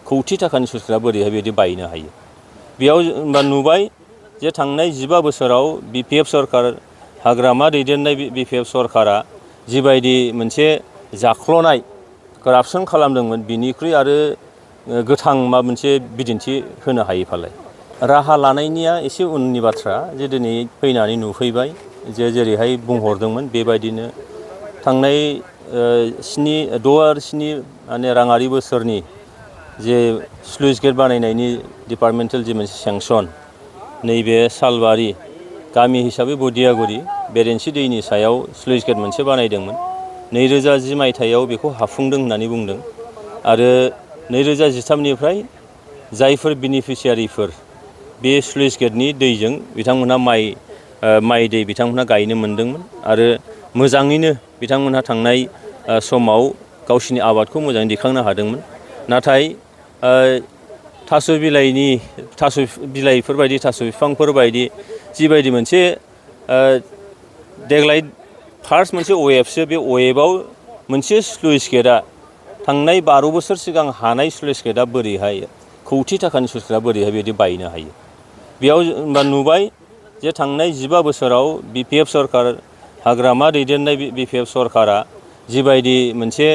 कौटि थाखानि स्लुइस गेटआ बोरैहाय बेबायदि बायनो हायो बेयाव होनबा नुबाय जे थांनाय 15 बोसोराव BPF सरकार हाग्रामा दैदेननाय BPF सरकारा जिबायदि मोनसे जाख्ल'नाय करापसन खालामदोंमोन बिनिख्रुइ आरो गोथां मा मोनसे बिदिन्थि होनो हायो फालाय राहा लानायनिया एसे उननि बाथ्रा जे दिनै फैनानै नुफैबाय जे जेरैहाय बुंहरदोंमोन बेबायदिनो थांनाय 6 आरो 7 माने राङारि बोसोरनि जे स्लुइस गेट बानायनायनि डिपार्टमेन्टेल जे मोनसे सेंसन नैबे सालबारि गामि हिसाबै बदियागुरि बेरेन्सि दैनि सायाव स्लुइस गेट मोनसे बानायदोंमोन 2010 मायथाइयाव बेखौ हाफुंदों होननानै बुंदों आरो 2013 निफ्राय जायफोर बेनिफिसियारिफोर बे स्लुइस गेटनि दैजों बिथांमोनहा माइ दै बिथांमोनहा गायनो मोनदोंमोन आरो मोजाङैनो बिथांमोनहा थांनाय समाव गावसिनि आबादखौ मोजाङै दिखांनो हादोंमोन नाथाय थास' बिलाइफोरबायदि थास' बिफांफोरबायदि जिबायदि मोनसे देग्लाय फार्स्ट मोनसे वेबसो बे वेबआव मोनसे स्लुइस गेटआ थांनाय 12 बोसोर सिगां हानाय स्लुइस गेटआ बोरैहाय कौटि थाखानि स्लुइस गेटआ बोरैहाय बेबायदि बायनो हायो बेयाव होनबा नुबाय जे थांनाय 15 बोसोराव BPF सरकार हाग्रामा दैदेननाय BPF सरकारा जिबायदि मोनसे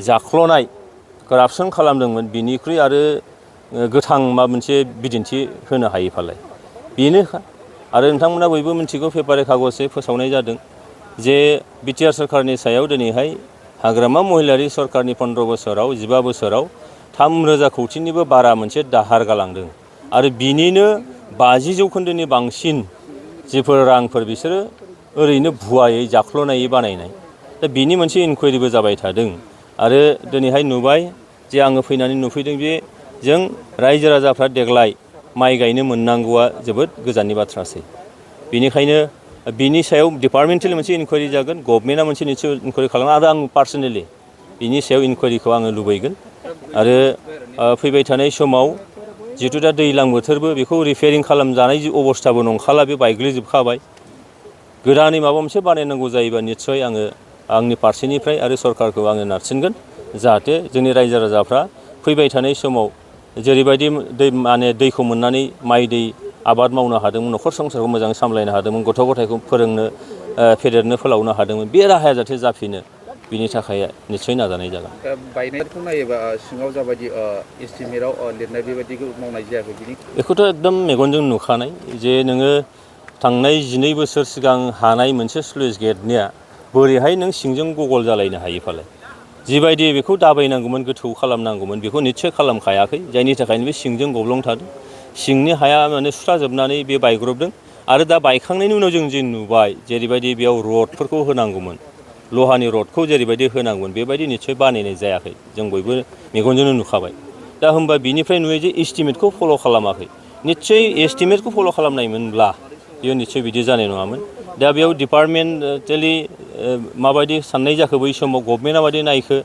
जाख्ल'नाय करापसन खालामदोंमोन बिनिख्रुइ आरो गोथां मा मोनसे बिदिन्थि होनो हायो फालाय बेनो आरो नोंथांमोना बयबो मिथिगौ पेपारे कागजै फोसावनाय जादों जे बिटिआर सरकारनि सायाव दिनैहाय हाग्रामा महिलारि सरकारनि 15 बोसोराव 15 बोसोराव 3,000 कौटिनिबो बारा मोनसे दाहार गालांदों आरो बिनिनो 50% बांसिन जिफोर रांफोर बिसोरो ओरैनो भुवायै जाख्ल'नायै बानायनाय दा बिनि मोनसे इनकुवेरिबो जाबाय थादों आरो दिनैहाय नुबाय जे आङो फैनानै नुफैदों जे जों रायजो राजाफ्रा देग्लाय माइ गायनो मोननांगौआ जोबोद गोजाननि बाथ्रासै बेनिखायनो बिनि सायाव डिपार्टमेन्टेल मोनसे इनकुवेरि जागोन गभर्नमेन्टआ मोनसे इनकुवेरि खालामो आरो आं पार्सनेलि बिनि सायाव इनकुवेरिखौ आङो लुबैगोन आरो फैबाय थानाय समाव जिहेतु दा दैज्लां बोथोरबो बेखौ रिपेयारिं खालामजानाय अबस्थाबो नंखाला बे बायग्लिजोबखाबाय गोदानै माबा मोनसे बानायनांगौ जायोबा निस्सय आङो आंनि फारसेनिफ्राय आरो सरकारखौ आङो नारसिनगोन जाहाथे जोंनि रायजो राजाफ्रा फैबाय थानाय समाव जेरैबायदि दैखौ मोननानै माइ दै आबाद मावनो हादोंमोन न'खर संसारखौ मोजाङै सामलायनो हादोंमोन गथ' गथायखौ फोरोंनो फेदेरनो फोलावनो हादोंमोन बे राहाया जाहाथे जाफिनो बिनि थाखाय निस्सय नाजानाय जागोन बायनायखौ नायोबा सिङाव जाबायदि एस्टिमेटआव लिरनाय बेबायदिखौ मावनाय जायाखै बिनि बेखौथ' एकदम मेगनजों नुखानाय जे नोङो थांनाय 12 बोसोर सिगां हानाय मोनसे स्लुइस गेटनिया बोरैहाय नों सिंजों गगल जालायनो हायो फालाय जिबायदि बेखौ दाबायनांगौमोन गोथौ खालामनांगौमोन बेखौ निस्सय खालामखायाखै जायनि थाखायनो बे सिंजों गब्लं थादों सिंनि हाया माने सुस्राजोबनानै बे बायग्रबदों आरो दा बायखांनायनि उनाव जों जे नुबाय जेरैबायदि बेयाव रडफोरखौ होनांगौमोन लहानि रडखौ जेरैबायदि होनांगौमोन बेबायदि निस्सय बानायनाय जायाखै जों बयबो मेगनजोंनो नुखाबाय दा होमबा बिनिफ्राय नुयो जे एस्टिमेटखौ फल' खालामाखै निस्सय एस्टिमेटखौ फल' खालामनायमोनब्ला बेयो निस्सय बिदि जानाय नङामोन दा बेयाव डिपार्टमेन्टेलि माबायदि साननाय जाखो बै समाव गभर्नमेन्टआ माबायदि नायखो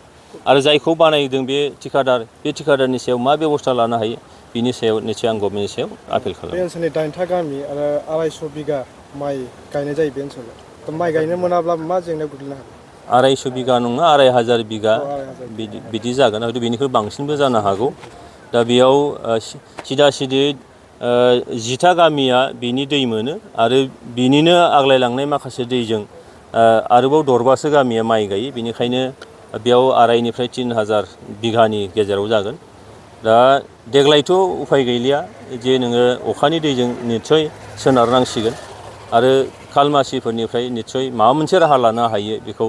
आरो जायखौ बानायदों बे थिकादारनि सायाव मा बेबस्था लानो हायो बिनि सायाव निस्सय आं गभर्नमेन्टनि सायाव आपिल खालामो बे ओनसोलनि 8था गामि आरो 250 बिगा माइ गायनाय जायो बे ओनसोलाव माइ गायनो मोनाब्ला मा जेंनायाव गोग्लैनो हागौ 250 बिगा नङा 2,500 बिगा बिदि जागोन हयथ' बेनिख्रुइ बांसिनबो जानो हागौ दा बेयाव सिदा सिदि 10था गामिया बिनि दै मोनो आरो बिनिनो आग्लायलांनाय माखासे दैजों आरोबाव दरबासो गामिया माइ गायो बेनिखायनो बेयाव 2,500 निफ्राय 3,000 बिगानि गेजेराव जागोन दा देग्लायथ' उफाय गैलिया जे नोङो अखानि दैजों निस्सय सोनारनांसिगोन आरो खालमासिफोरनिफ्राय निस्सय माबा मोनसे राहा लानो हायो बेखौ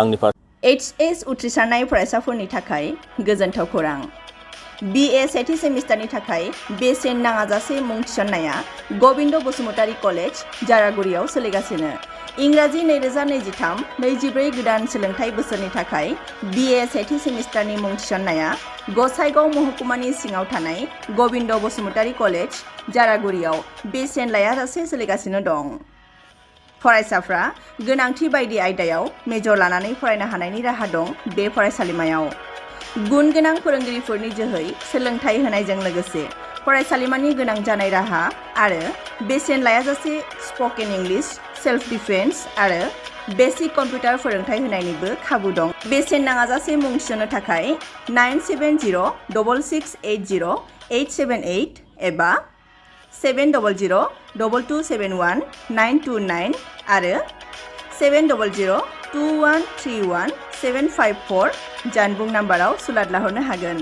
आंनि HS उथ्रिसारनाय फरायसाफोरनि थाखाय गोजोनथाव खौरां BA सेथि सेमिस्टारनि थाखाय बेसेन नाङाजासे मुं थिसननाया गबिन्द बसुमतारी कलेज जारागुरियाव सोलिगासिनो इंराजि 2023-24 गोदान सोलोंथाइ बोसोरनि थाखाय BA सेथि सेमिस्टारनि मुं थिसननाया गसाइगाव महकुमानि सिङाव थानाय गबिन्द बसुमतारी कलेज जारागुरियाव बेसेन लायाजासे सोलिगासिनो दं फरायसाफ्रा गोनांथि बायदि आयदायाव मेजर लानानै फरायनो हानायनि राहा दं बे फरायसालिमायाव गुन गोनां फोरोंगिरिफोरनि जोहै सोलोंथाइ होनायजों लोगोसे फरायसालिमानि गोनां जानाय राहा आरो बेसेन लायाजासे स्पकेन इंलिश सेल्फ डिफेन्स आरो बेसिक कम्पिउटार फोरोंथाय होनायनिबो खाबु दं। बेसेन नाङाजासे मुं थिसननो थाखाय 9706680878 एबा 70022719229 आरो 7002131 754 जानबुं नाम्बाराव सुलाद लाहरनो हागोन।